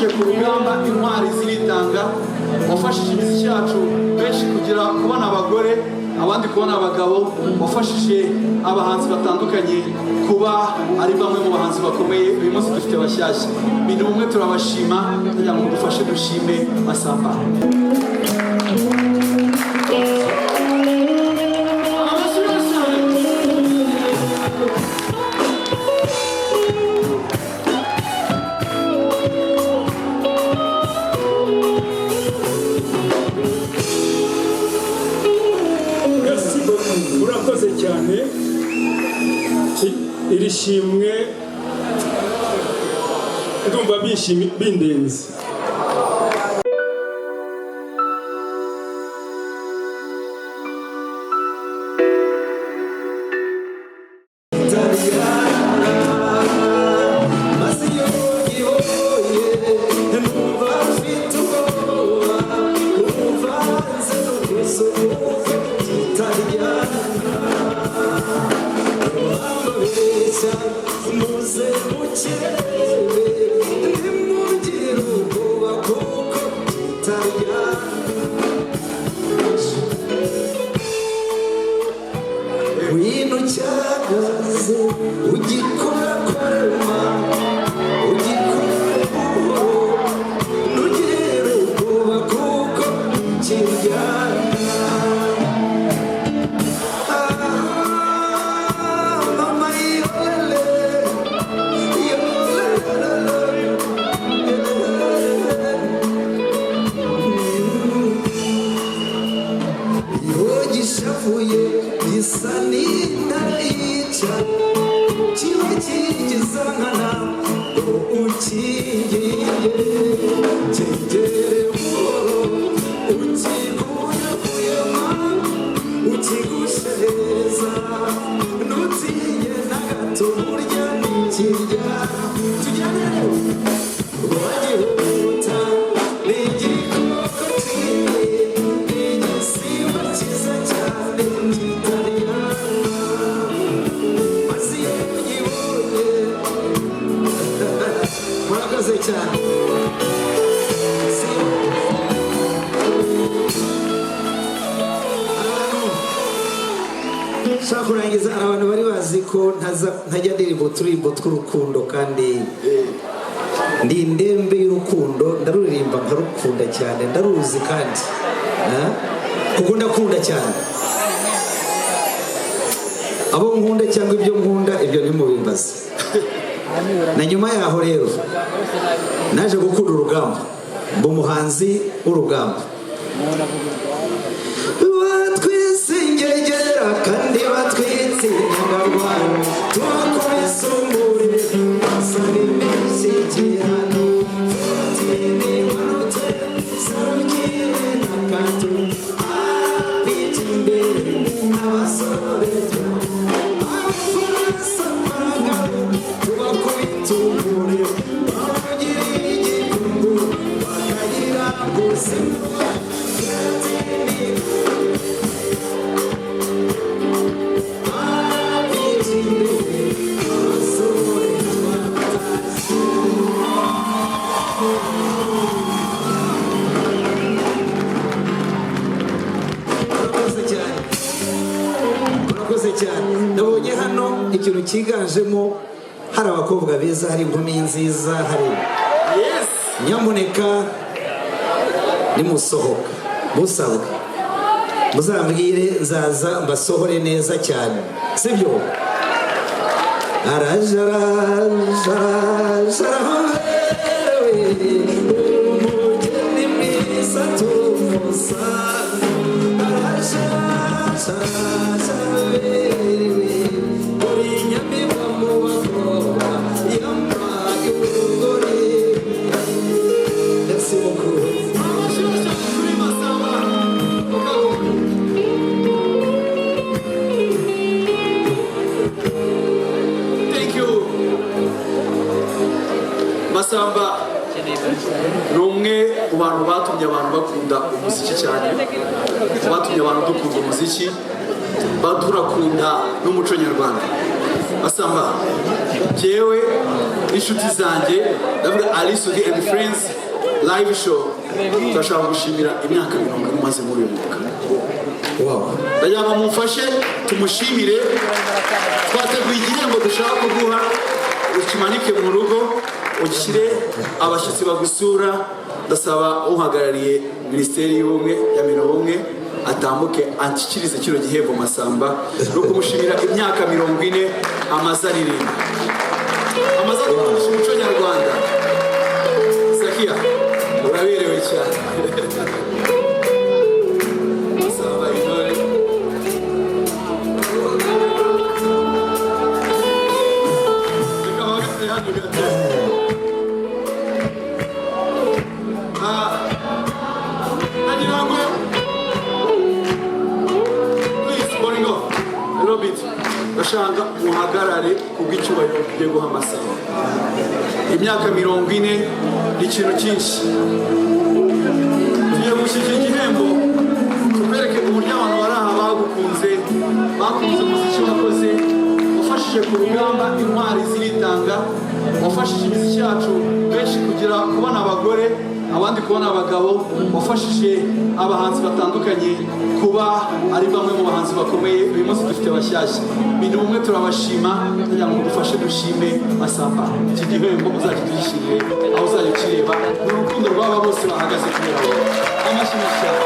Wafashije ku rugamba intwari ziritanga, wafashije imiziki yacu benshi kugira kubona abagore, abandi kubona abagabo, wafashije abahanzi batandukanye kuba ari bamwe mu bahanzi bakomeye uyu munsi dufite bashyashya. Minubumwe turabashima kugira ngo mudufashe dushime Masamba. Amashyi menshi cyane. Merci beaucoup. Urakoze cyane. Iri shimwe ndumva bindenze. Maze iyo ngiboye numva mfite ubwoba, numva nze n'ubwuzu kitaryana. Ababeshya muze mukirebe, ntimugire ubwoba kuko kitaryana. Wino cyagaze ugikorakorema, ugikora buhoro, ntugire ubwoba kuko kiryana. Ah, mama yolele, yolele. Iyo gishavuye gisa n'intare yica, kiba kigiza nkana ngo ukingiye, cyegere buhoro ukiguyaguyama, ukigushe neza, ntutinye na gato, burya ntikirya. Tujyane rwagihuta, ni igikoko kinini, ni igisimba cyiza cyane kitaryana. Maze iyo ugibonye. Murakoze cyane. Nshaka kurangiza, hari abantu bari bazi ko ntajya ndirimba uturirimbo tw'urukundo, kandi ndi indembe y'urukundo. Ndaruririmba nkarukunda cyane, ndaruzi kandi, ah? Kuko ndakunda cyane abo nkunda cyangwa ibyo nkunda, ibyo ntimubimbaze. Na nyuma yaho rero naje gukunda urugamba, mba umuhanzi w'urugamba. Batwise ingegera kandi batwitse inyangarwanda, tubakubise umuriro basaba imishyikirano. Manutse sarukire na kato abica imbere abasore, abafaransa baragabo, tubakubita umuriro bavugira igikungu bakagira gusimba. Murakoze cyane, murakoze cyane. Nabonye hano ikintu cyiganjemo, hari abakobwa beza, hari inkumi nziza, hari nyamuneka nimusohoka musabwa muzambwire, nzaza mbasohore neza cyane, sibyo? Araje, araje, araje, arahoberewe umugeni mwiza tumusanga. Araje, araje, araje, araberewe, uri nyamibwa mu bakobwa, yambaye urugori. Merci beaucoup. Amashyi menshi cyane kuri Masamba Okago. Thank you. Masamba ni umwe mu bantu batumye abantu bakunda umuziki cyane, batumye abantu dukunda umuziki, turakunda n'umuco nyarwanda. Masamba, jyewe n'inshuti zanjye, ndavuga Ally Soudy and Friends live show, turashaka gushimira imyaka 40 umaze muri uyu mwuga. Ndagira ngo mumfashe tumushimire. Twateguye igihembo dushaka kuguha, ukimanike mu rugo, ushyire abashyitsi bagusura. Ndasaba uhagarariye Minisiteri y'Ubumwe ya Minubumwe atambuke anshyikirize kino gihembo Masamba, no kumushimira imyaka 40 amaze aririmba, amaze adukundisha umuco nyarwanda. Zakia, uraberewe cyane. Masamba intore. Reka bahagarare hano gato. Nagira ngo, please, Boringo, a little bit. Ndashaka muhagarare kubw'icyubahiro tugiye guha Masamba. Imyaka 40 ni ikintu cyinshi. Tugiye gushyikira igihembo, tukwereke uburyo abantu bari aha bagukunze, bakunze umuziki wakoze, wafashije ku rugamba intwari ziritanga, wafashije imiziki yacu benshi kugira kubona abagore, abandi kubona abagabo, wafashije abahanzi batandukanye kuba ari bamwe mu bahanzi bakomeye uyu munsi dufite bashyashya. Minubumwe turabashima. Kugira ngo mudufashe dushime Masamba, iki gihembo uzakidushyirire aho uzajya ukireba. Ni urukundo rw'aba bose bahagaze kubera wowe. Amashyi menshi cyane.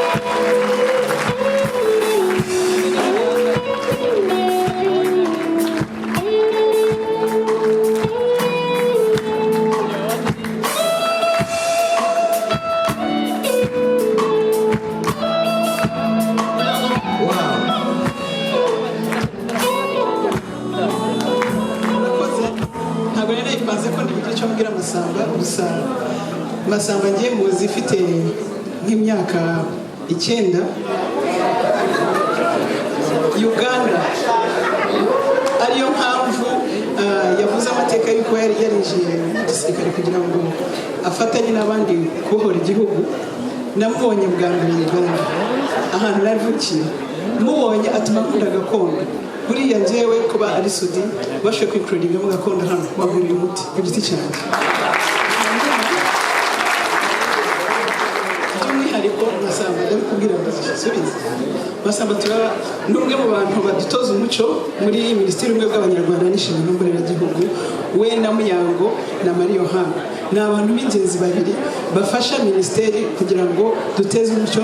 Murakoze. Ntabwo rero ibanze ko ndi icyo mbwira Masamba gusa. Masamba ngiye muzi ifite nk'imyaka 9 Uganda, ariyo mpamvu yavuze amateka y'uko yari yarinjiye mu gisirikare kugira ngo afatanye n'abandi kubohora igihugu. Namubonye bwa mbere Uganda, ahantu navukiye. Mubonye atuma nkunda gakondo. Buriya njyewe kuba Ally Soudy bashoboye kwikururingamo gakondo hano, waguriye umuti ku giti cyanjye. By'umwihariko Masamba, ndabikubwira ngo zisubize. Masamba turaba ni umwe mu bantu badutoza umuco muri Minisiteri y'Ubumwe bw'Abanyarwanda n'Inshingano Mboneragihugu. We na Muyango na Marie Yohana ni abantu b'ingenzi babiri bafasha minisiteri kugira ngo duteze umuco,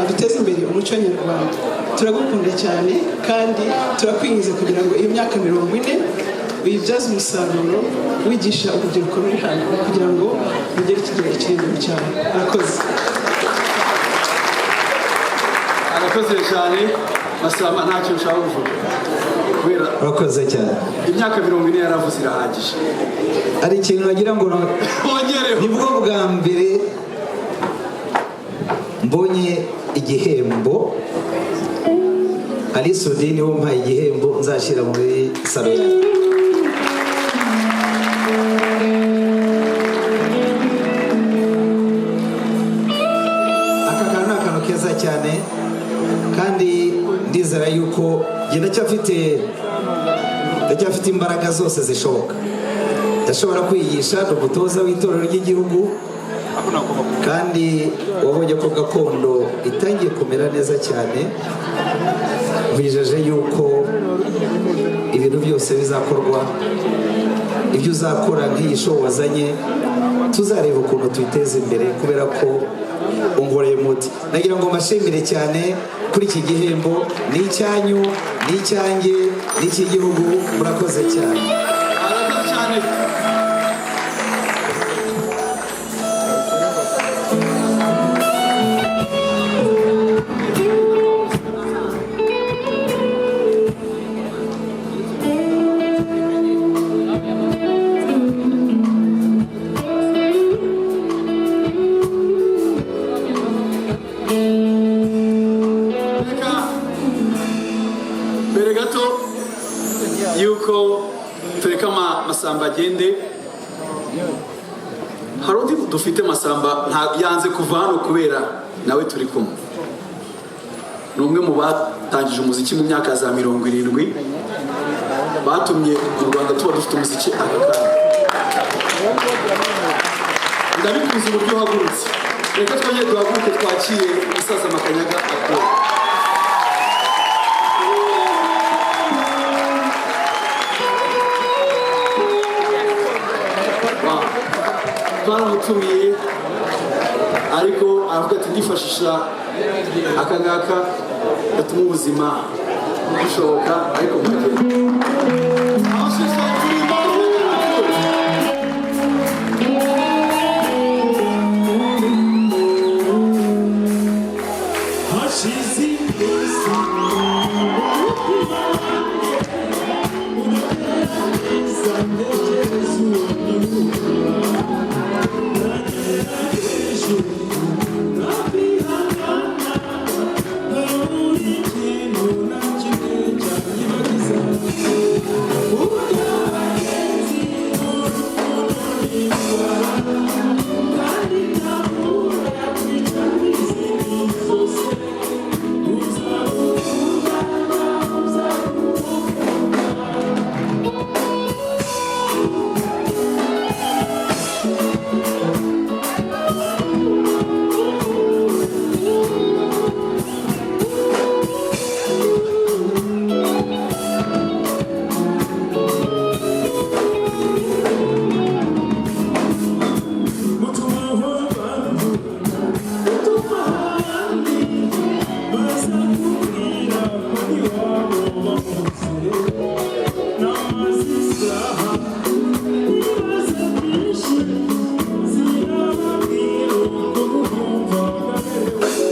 duteze imbere umuco nyarwanda. Turagukunda cyane kandi turakwingiza kugira ngo iyo myaka 40 uyibyaze umusaruro, wigisha urubyiruko ruri hano kugira ngo rugere ikigero cy'irengero cyane. Murakoze. Arakoze cyane Masamba. Ntacyo ushaka kuvuga kubera Urakoze cyane. imyaka 40 yaravuze irahagije. Hari ikintu wagira ngo Wongereho. Nibwo bwa mbere mbonye igihembo. Ally Soudy niwo mpaye igihembo nzashyira muri salo yanjye. Aka kantu ni akantu keza cyane, kandi ndizera yuko njye ndacyafite imbaraga zose zishoboka, ndashobora kwigisha, ni umutoza w'itorero ry'igihugu, kandi wabonye ko gakondo itangiye kumera neza cyane. Nkwijeje yuko ibintu byose bizakorwa, ibyo uzakora nk'iyi show wazanye, tuzareba ukuntu tuyiteza imbere kubera ko ungoreye umuti. Nagira ngo mbashimire cyane kuri iki gihembo. Ni icyanyu, ni icyanjye, ni icy'igihugu. Murakoze cyane. Arakoze cyane. Reka mbere gato yuko tureka Masamba agende, hari undi dufite. Masamba yanze kuva hano kubera nawe turi kumwe. Ni umwe mu batangije umuziki mu myaka za 70. Batumye mu Rwanda tuba dufite umuziki aka kanya. Ndabikunze uburyo uhagurutse. Reka twongere duhaguruke twakire umusaza Makanyaga Abdul. Wow. Twaramutumiye, ariko aravuga ati: "Ndifashisha aka ngaka gatuma ubuzima bushoboka," ariko mpagera. Amashyi kuri Makanyaga Abdul. Hashize iminsi umutima wanjye udatekereza, ntekereza uwo niwuba nagerageje nakwihangana, nkabura ikintu na kimwe cyanyibagiza uburyo abagenzi urukundo n'indwara, kandi ntabura yakwica n'izindi zose. Uzagukunda, uzagukunda. Mutumaho abantu, utuma ahandi baza kubwira ko iwabo bamuze. Namaze isaha wibaza byinshi, sinababwira uko bumva bamerewe.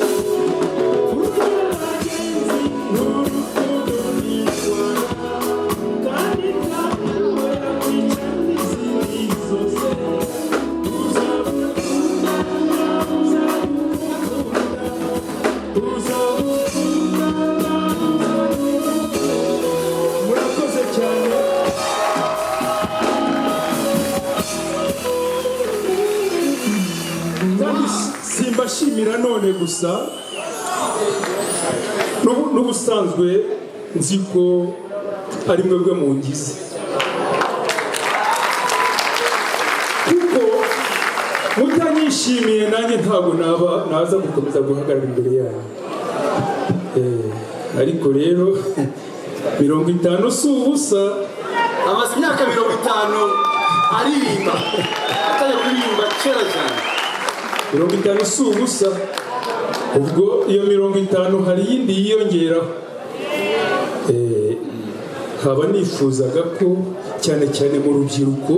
Burya abagenzi n'urukundo n'indwara, kandi ntabwo yakwica n'izindi zose. Uzagukunda, uzagukunda, uzagukunda. Murakoze cyane. Kandi simbashimira none gusa, n'ubusanzwe nzi ko ari mwebwe mungize, kuko mutanyishimiye nanjye ntabwo naba naza gukomeza guhagarara imbere yanyu. Ariko rero 50 si ubusa. Amaze imyaka 50 aririmba, atajya kuririmba kera cyane. 50 si ubusa. Ubwo iyo 50 hari iyindi yiyongeraho. Nkaba nifuzaga ko cyane cyane mu rubyiruko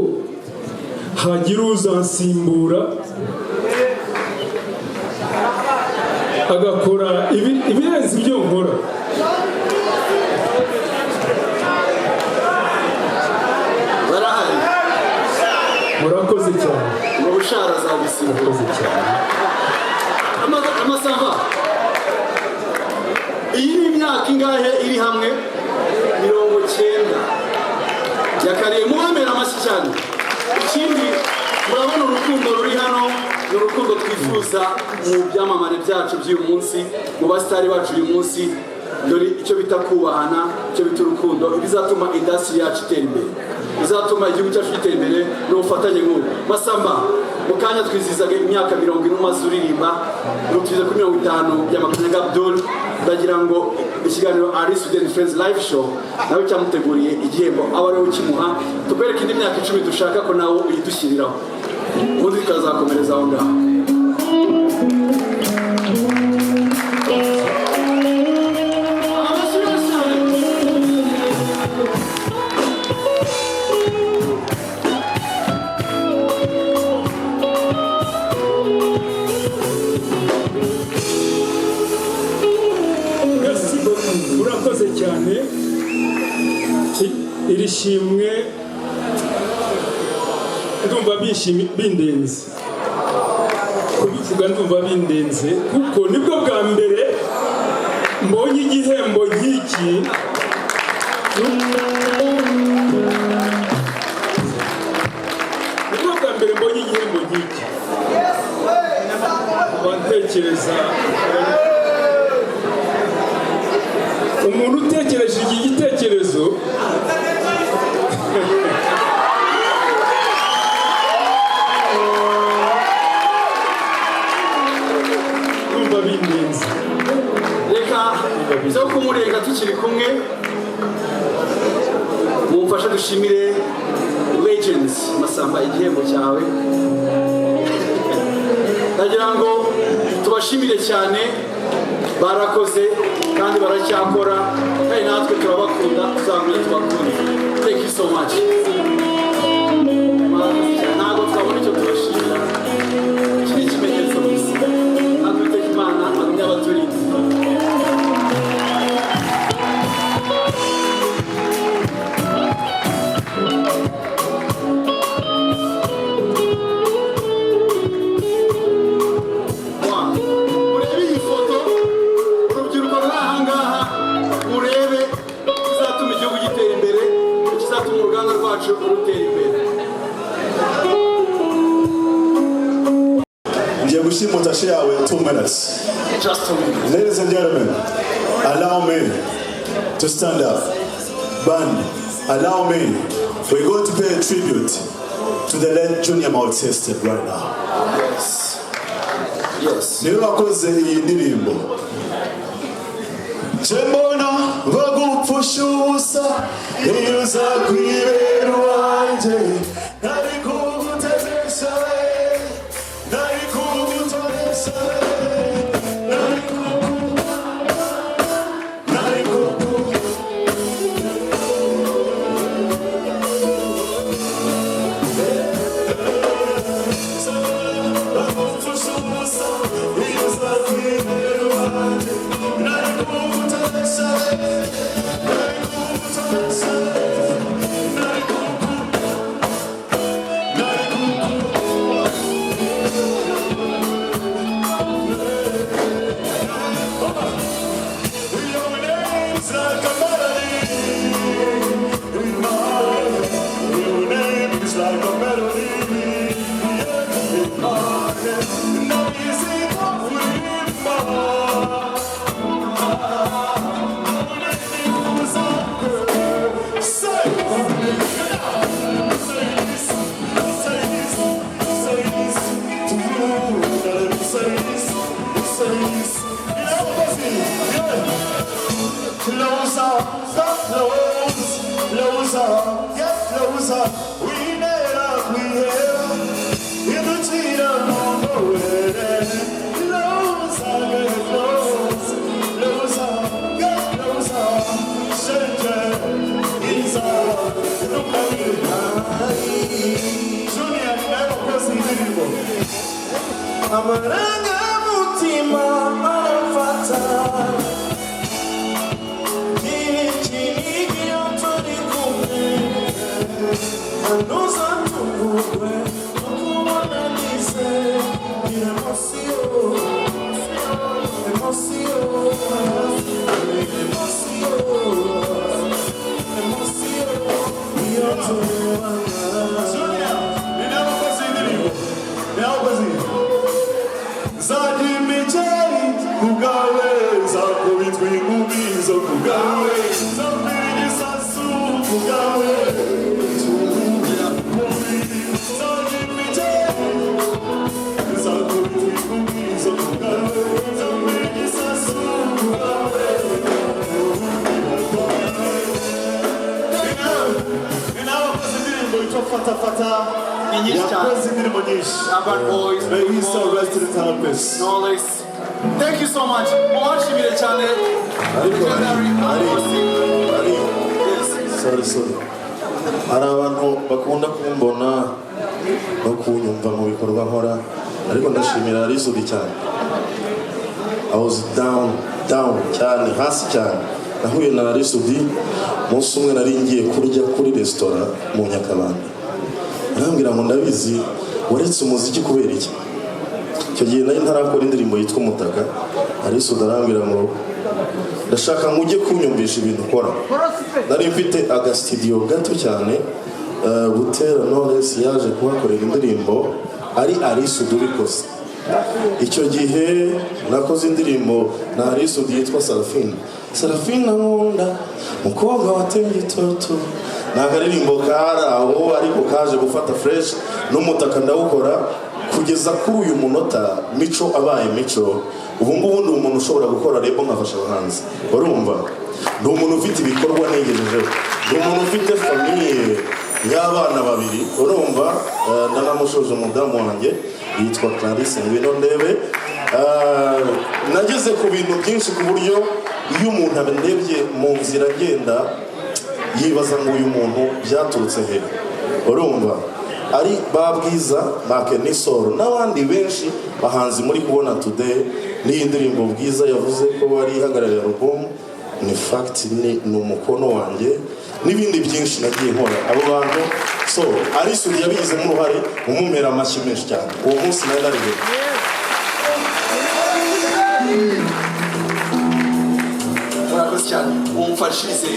hagira uzansimbura agakora ibirenze ibyo nkora. Barahari. Murakoze cyane. Mu bushara azabisimbura. Murakoze cyane. Amasava, iyi ni imyaka ingahe iri hamwe? 90 yakariye. Muhamera amashyi cyane. Ikindi, murabona urukundo ruri hano, ni urukundo twifuza mu byamamare byacu by'uyu munsi, mu basitari bacu uyu munsi. Dore icyo bita kubahana, icyo bita urukundo. Bizatuma industry yacu itera imbere, bizatuma igihugu cyacu gitera imbere, ni ubufatanye nk'ubu. Masamba, mu kanya twizihizaga imyaka 40 umaze uririmba, ubu tugeze kuri 50 bya Makanyaga Abdul. Ndagira ngo ikiganiro Ally Soudy and Friends Live Show nawe cyamuteguriye igihembo, aba ariwe ukimuha, tukwereke indi myaka 10 dushaka ko nawe uyidushyiriraho, ubundi tukazakomereza aho ngaho. Amashyi menshi cyane. Merci beaucoup. Murakoze cyane. Iri shimwe ndumva bindenze kubivuga, ndumva bindenze kuko nibwo bwa mbere mbonye igihembo nk'iki. Nibwo bwa mbere mbonye igihembo nk'iki. Nkaba ntekereza umuntu utekereje iki gitekerezo. Bindenze. Reka byo kumurenga tukiri kumwe, mumfashe dushimire Legends. Masamba, igihembo cyawe. Ndagira ngo tubashimire cyane, barakoze kandi baracyakora, kandi natwe turabakunda, tuzagumya tubakunde. Thank you so much. Murakoze cyane. Ntabwo twabona icyo tubashimira. Iki ni ikimenyetso gusa, natwe Uwiteka Imana agumye abaturinde. Murebe iyi foto, urubyiruko ruri aha ngaha, murebe ikizatuma igihugu gitera imbere, ikizatuma uruganda rwacu rutera imbere. Ngiye gushimuta share yawe 2 minutes. Just 2 minutes. Ladies and gentlemen, allow me to stand up. Band, allow me. We're going to pay a tribute to the late Junior Multisystem right now. Yes. Niwe wakoze iyi ndirimbo. Nje mbona bagupfusha ubusa, iyo uza kwibera uwanjye, nari kugutetesha, nari kugutoresha, nari kugu nari kugu bagupfusha ubusa, iyo uza kwibera uwanjye, nari kugutoresha, nari kugutoresha, nari kugu nari kugu Your name's like a melody in my head. Your name is like a melody, yeah, in my head. Ndabizi ko uririmba. Say, say this, say this, say this to you. Say this, say this. Yeah, yeah. Closer, come close, closer, get closer. We never, we hear. Iduchira no. Closer, get close, closer, get closer. Shenge, Isa, look at me. Junior, never cross indirimbo. Amarangamutima aramfata iki niyo turi kumwe, ntuzatungurwe no kubona nize emotion, emotion, emotion, emotion iyo turebana. Junior, ni nawe ukoze indirimbo. Ni nawe ukoze indirimbo. Nzajya imigeri ku bwawe, nzakubitwa inkumi zo ku bwawe, nzamira igisasu ku bwawe. Nzajya imigeri, nzakubitwa inkumi zo ku bwawe, nzamira igisasu ku bwawe. Ni nawe wakoze indirimbo yitwa Fata Fata. Ni nyinshi cyane. Yakoze indirimbo nyinshi. Urban Boys. May he so rest in eternal peace. Knowless. Thank you so much. Mubashimire cyane. Ariko Legendary ari ari Yes. Sorry, sorry, hari abantu bakunda kumbona no kunyumva mu bikorwa nkora, ariko ndashimira Ally Soudy cyane. I was down, down cyane, hasi cyane. Nahuye na Ally Soudy umunsi umwe, nari ngiye kurya kuri resitora mu Nyakabanda, arambwira ngo: "Ndabizi, waretse umuziki kubera iki?" Icyo gihe nari ntarakora indirimbo yitwa Umutaka. Ally Soudy arambwira ngo: "Ndashaka ngo ujye kunyumvisha ibintu ukora." Nari mfite agasitidiyo gato cyane. Butera Knowless yaje kuhakorera indirimbo, ari Ally Soudy ubikoze. Icyo gihe nakoze indirimbo na Ally Soudy yitwa Sarafina. Sarafina nkunda, mukobwa wateye itoto, ni akaririmbo kari aho, ariko kaje gufata fresh n'Umutaka ndawukora. Kugeza kuri uyu munota, Mico abaye Mico. Ubu ngubu ni umuntu ushobora gukora label nkafasha abahanzi. Urumva, ni umuntu ufite ibikorwa nigejejeho, ni umuntu ufite famille y'abana babiri. Urumva, ndanamushoje, umudamu wanjye yitwa Clarisse Ngwino Ndebe. Nageze ku bintu byinshi ku buryo iyo umuntu andebye mu nzira agenda, yibaza ngo uyu muntu byaturutse he? Urumva, ari ba Bwiza, ba Kenny Sol n'abandi benshi bahanzi muri kubona today, n'iyi ndirimbo Bwiza yavuze ko wari ihagarariye album, ni fact, ni umukono wanjye n'ibindi byinshi nagiye nkora. Abo bantu, so Ally Soudy yabigizemo uruhare, umumera amashyi menshi cyane. Uwo munsi nari narihe. Murakoze cyane, mumfashirize.